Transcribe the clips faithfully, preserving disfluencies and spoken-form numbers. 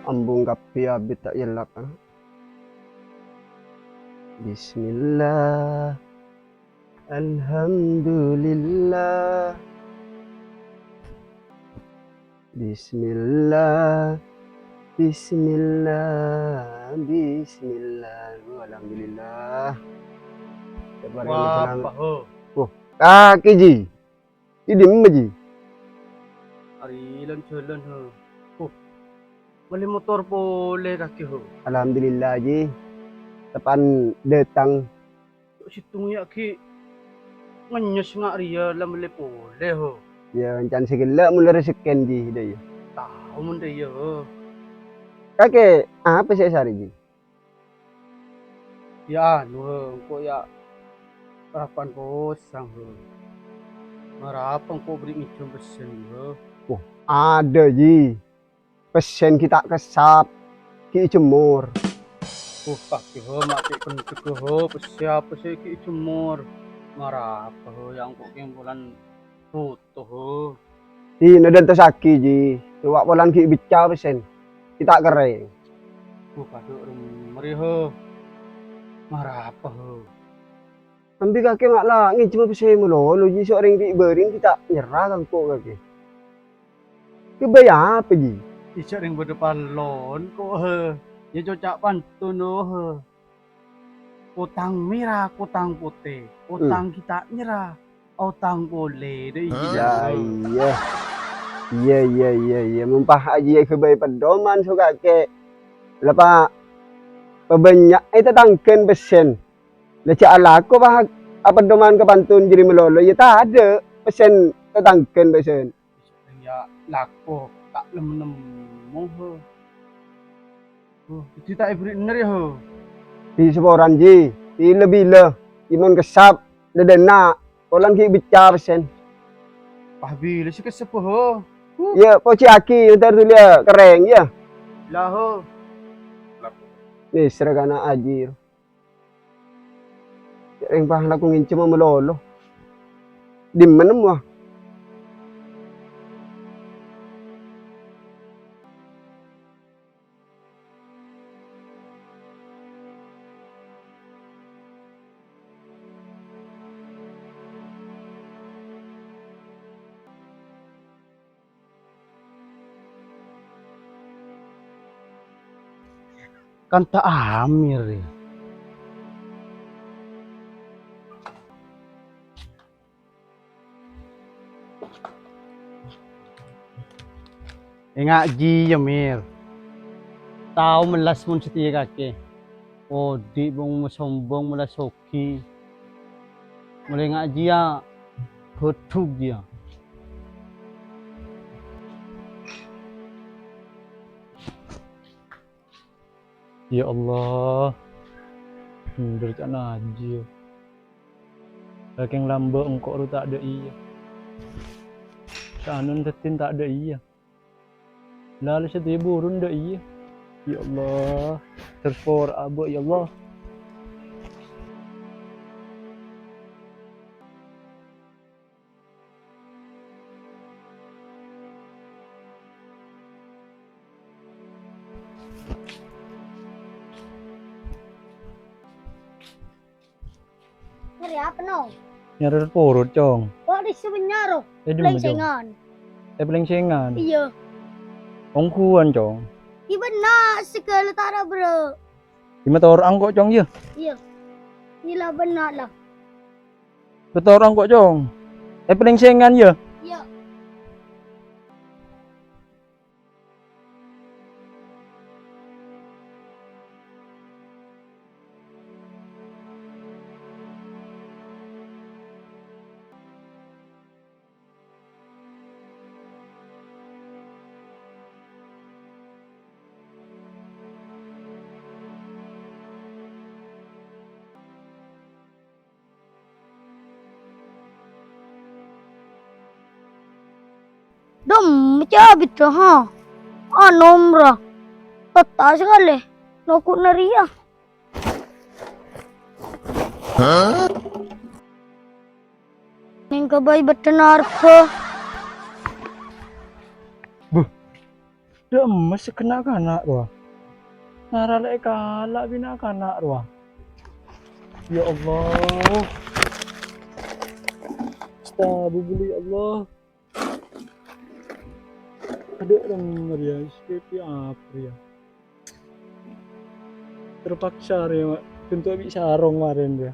Ambung kabbhi abit ta' yellak, ah. Bismillah. Alhamdulillah. Bismillah. Bismillah. Bismillah. Alhamdulillah. Wah, apa, ho? Wah, kakè, Ji. È dimma, Ji? Arè lan-jhâlân, ho. Huh. Mellè motor polè kakè, ho. Alhamdulillah, Ji. Teppa'na dâteng. Kok sèttong yâ ghi' ngennyes nga' rèya la mellè polè, ho. Yâ, can sè ghellâ' mon la rejekkèna, Ji, dâ' iyâ. Tao mon dâ' iyâ, ho. Kakè, apa sè èsarè, Ji? Yâ anu, ho, engko' yâ parappa'na posang, ho. Mara apa engko' bâri' ngènjhâm pèssèna, ho? Wah, adâ, Ji. Pèssèna ghi' ta' kessap, ghi' èjemmor. Wah, kakè, ho, ma' cè' kènthègghâ, ho, pèssè apa sè ghi' èjemmor? Mara apa, ho, yâ engko' kèng bulân Toto, ho. Dinah dântosaghi, Ji. Rowa polana ghi' becca pèssèna. Ghi' ta' kerrèng. Wah, padâ remmer, ho. Mara apa, ho? Embi kakè nga' la ngènjhâma pèssè malolo, Ji, sè orèng bi' bârâng ghi' ta' nyerra ka engko' kakè. Ghâbây apa, Ji? Ijâ' rèng bâdâ pallon ko', he. Yâ coca' pantun, oh, he. Kotang mèra, kotang potè, kotang ghi' ta' nyerra, otang polè, dâ' iyâ. Yâ, iyâ. Iyâ, iyâ, iyâ, iyâ. Mon pas ajiyâ ghâbây pèdoman so kakè. La pa-, pabânnya'è tatangghâna pèssèna. La jhâ' alako pas apèdoman ka pantun jârèya malolo, yâ tadâ' pèssèna tatangghâna pèssèna. Yâ lako ta' nem-nemmo, he. Huh, dhâddhi ta' èbherri' enner, yâ, ho? Bi' saporana, Ji. Bilâ-bilâ. Mon kessap, dâdâna. Polana ghi' becca pèssèna. Wah, bilâ sè kessap, ho? Huh. Yâ, pojiyâghi, entar dhuli, yâ, kerrèng, yâ. La, ho. Nèsèra kana' ajiyâ. Rèng pas lako ngènjhâma malolo. Dimma nemmowa? Kanta Amir, yâ. Enga' jiyâ, Mir. Tao mellas mon satèya kakè. Odi' bâng masombong mellas sogi. Molaè enga' jiyâ, bhudhuk jiyâ. Ya Allah, bhendher ca'na ajiyâ. Sakèng lambâ' engko' ro ta' dâ' iyâ. Sanon teddhin ta' dâ' iyâ. Lalè satèya burun dâ' iyâ. Ya Allah, terros pora'a abâ', ya Allah. Nyarè apa, no? Nyarè porot, Cong. Kok di sebenyaro? Eh, di mana, Cong? Plengsengan. Eh, plengsengan? Iya. Ongghuwân, Cong. Di benak segala tara, bro. Di motor angkot, Cong, ya? Iya. Inilah benak lah. Motor angkot, Cong. Eh, plengsengan, ya? Iya. Dom, maca abit, ha. Anomra. Peta sekali. Nokuna riya. Neng kabai beten arpa. Buh. Dâ' emma sè kènna' kana' rowa. Naralè'è kala' bi' na'-kana' rowa. Ya Allah. Astagfirullah, ya Allah. Adhu, rèng rèya, seperti apa ya? Terpaksa rèya, Mak. Bentuk bi' sarong kemarin ya.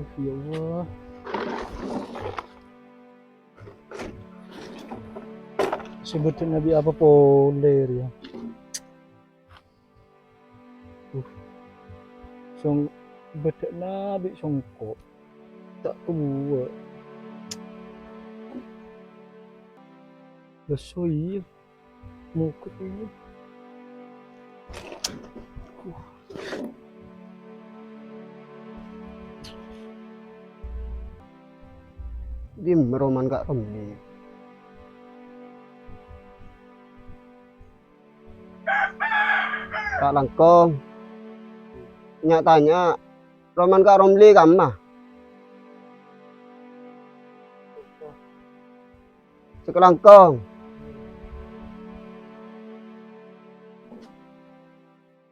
Uh, ya Allah. Sebutin Nabi apa polè ya? Uh. Song-, bâdâna bi' songko'. Ta' kebuwâ. Lesso iyâ. Mokok iyâ. Uh. Dimma Roman Ka' Romli? Ka' langkong. Nya-tanya, Roman Ka' Romli kamma? Sakalangkong.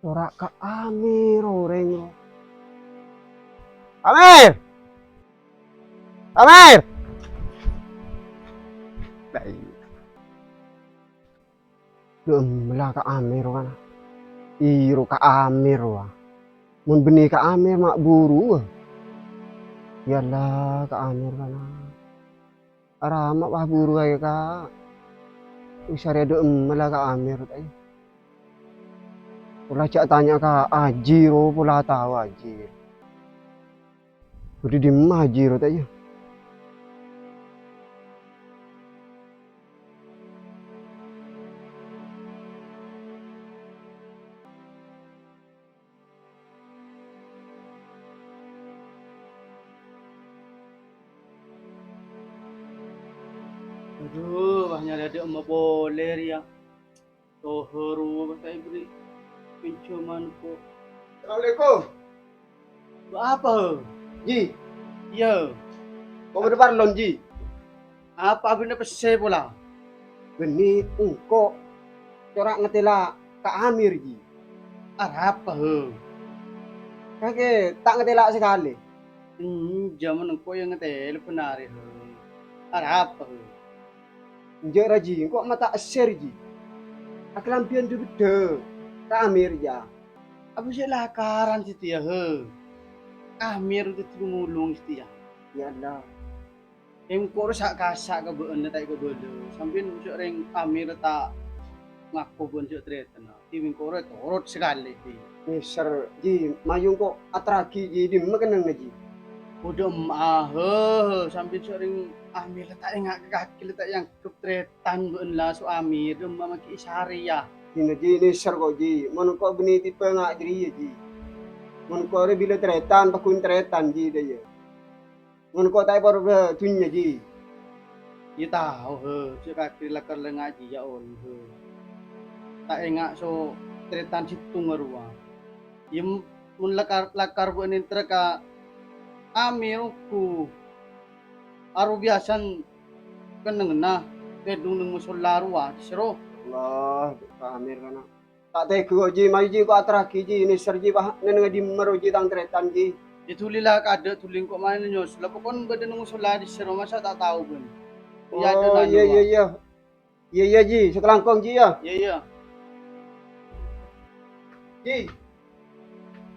Ora Ka' Amir orèng, ro. Amir! Amir! Lah, iyâ. Dâ' emma la Ka' Amir, kana'. Iyâ, ro Ka' Amir, wa. Mon bânnè Ka' Amir, ma' buru, wa. Yâ la, Ka' Amir, kana'. Arapa ma' buru aè, Ka'. Wis arèya dâ' emma la Ka' Amir, ta' iyâ. Pola jhâ' tanya ka Aji, ro, pola tao Aji. Budi dimma Aji, ro, ta' iyâ. Adhu, wah, nyarè dâ' emma polè rèya. Tohoro, pas ta' èberri' pinjhâman, ko'. Assalamualaikum. Bâ' apa, Hè? Ji. Iyâ. Ko' bâdâ parlon, Ji? Apa abina pèssè pola? Bânnè engko' cora' ngatèla' Ka' Amir, Ji. Arapa, Hè? Kakè ta' ngatèla' sakalè. Enjâ, mon engko' iyâ ngatèla' bhender, Hè. Arapa, Hè? Enjâ' ra, Ji, engko' ma' ta' èssèr, Ji. Akalambhiyân dâ-bâdâ Ka' Amir, yâ. Apa sè lakaran satèya, Hè? Amir dhâddhi mulung satèya. Ya Allah. Engko' rowa sa'-kasa' ka bâ'na ta' èkabâlâ. Sampèyan jhâ' rèng Amir ta' ngako bân jhâ' tarètanna. Dhi engko' rowa ètorot sakalè, dhi. Nèser, Ji, mayu engko' aterraghi, Ji, dimma kennengnganna, Ji? Kodhu emma'a, Hè, sampèyan jhâ' rèng Amir ta' ènga' ka kakè, ta' èangghep tarètan bâ'na la so Amir, dâ' emma maghi sarè, yâ. Dina, Ji, nèser ko', Ji. Mon engko' bânnè teppa' nga' jârèya, Ji. Mon engko' rè bilâ tarètan, pagghun tarètan, Ji, dâ' iyâ. Mon engko' ta' èpora dhunnya, Ji. Iyâ tao, Hè, jhâ' kakè lakar la nga' jiyâ, on, Hè. Ta' ènga' so tarètan sèttonga rowa. Iyâ, m-, mon lakar, lakar bâ'na nènter ka Amir, ongghu. Aro biyasana kennengnganna tèdung neng mosolla rowa, dhisèro. Allah, Ka' Amir, kana'. Ta' tegghâ ko', Ji, mayu, Ji, ko' aterraghi, Ji, nèser, Ji, pa-, nennengnga dimma rowa, Ji, tang tarètan, Ji. Yâ, dhuli la, kadâ' dhuli engko' malè nyosol, la pokon bâdâ neng mosolla dhisèro, masa ta' tao, bân? Iyâ, adâ' Oh, nanu, iyâ, iyâ, Wa'. Iyâ. Iyâ, iyâ, Ji, sakalangkong, Ji, yâ. Iyâ, iyâ. Ji.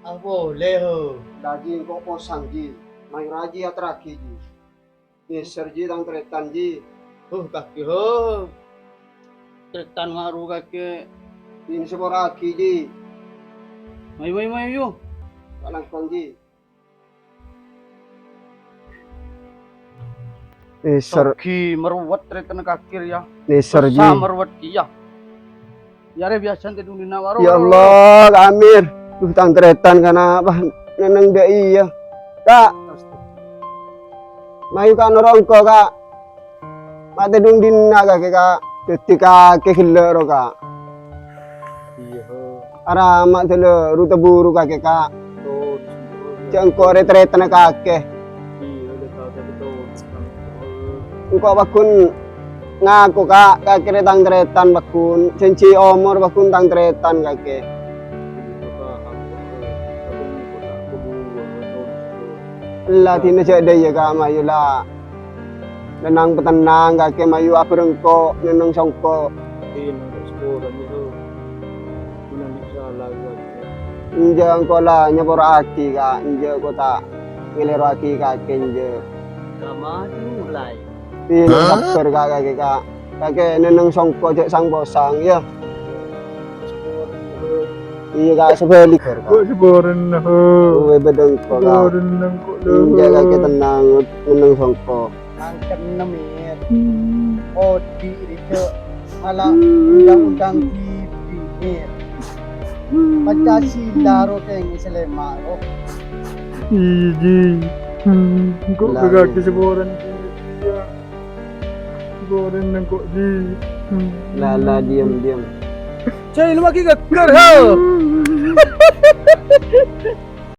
Ah, polè, Hè. Dâ' Ji, engko' posang, Ji. Mayu ra, Ji, aterraghi, Ji. Nèser, Ji, tang tarètan, Ji. Huh, kakè, huh. Tarètan nga' rowa kakè. Dina sapora'aghi, Ji. Mayu, mayu, mayu, yu. Sakalangkong, Ji. Nèser. Sogi marowet tarètanna kakè, yâ. Nèser, Ji. Sossa marowet kèya. Yâ, rè biyasana tèdung dinna' waro. Ya Allah, Ka' Amir. Duh, tang tarètan kana' apa nenneng dâ' iyâ. Ka'. Mayu, Ka', noro' engko', Ka'. Ma' tèdung dinna' kakè, Ka'. Dhâddhi kakè ghellâ' rowa, Ka'. Iyâ, Hè. Ara ma' dâlâ ruta buru kakè, Ka'. Jhâ' engko' rè-tarètanna kakè. Iyâ, la tao, tapi to. Engko' pagghun Ngako, Ka', kakè rè tang tarètan, paggun. Jhânjhi omor, paggun, tang tarètan, kakè. Ella, dinah jhâ' dâ' iyâ, Ka', mayu la. Nennang patennang, kakè mayu abhâreng engko', nenneng songko'. Enjâ' engko' la nyapora'aghi, Ka'. Enjâ' engko' ta' ngalèroaghi kakè, enjâ'. Ka' maju mulai. Iyâ, sabbhâr, Ka', kakè, Ka'. Kakè nenneng songko' jhâ' sang-posang, yâ. Iyâ, Ka', sabhâligghâ, Ka'. Kok sabhârân, ho? Uwè, bâdâ engko', Ka'. Sabhârân engko', lho. Enjâ', kakè tennang, nenneng songko'. Mangkèn, Mir. Odi' rèya mala undang-undang dibi', Mir. Pancasila ro kèng sè lèma' ro. Iyâ, Ji. Engko' kakè sabhârân, Ji. Sabhârân engko', Ji. La, la, diem, diem. Jai, lu lagi geger, ho.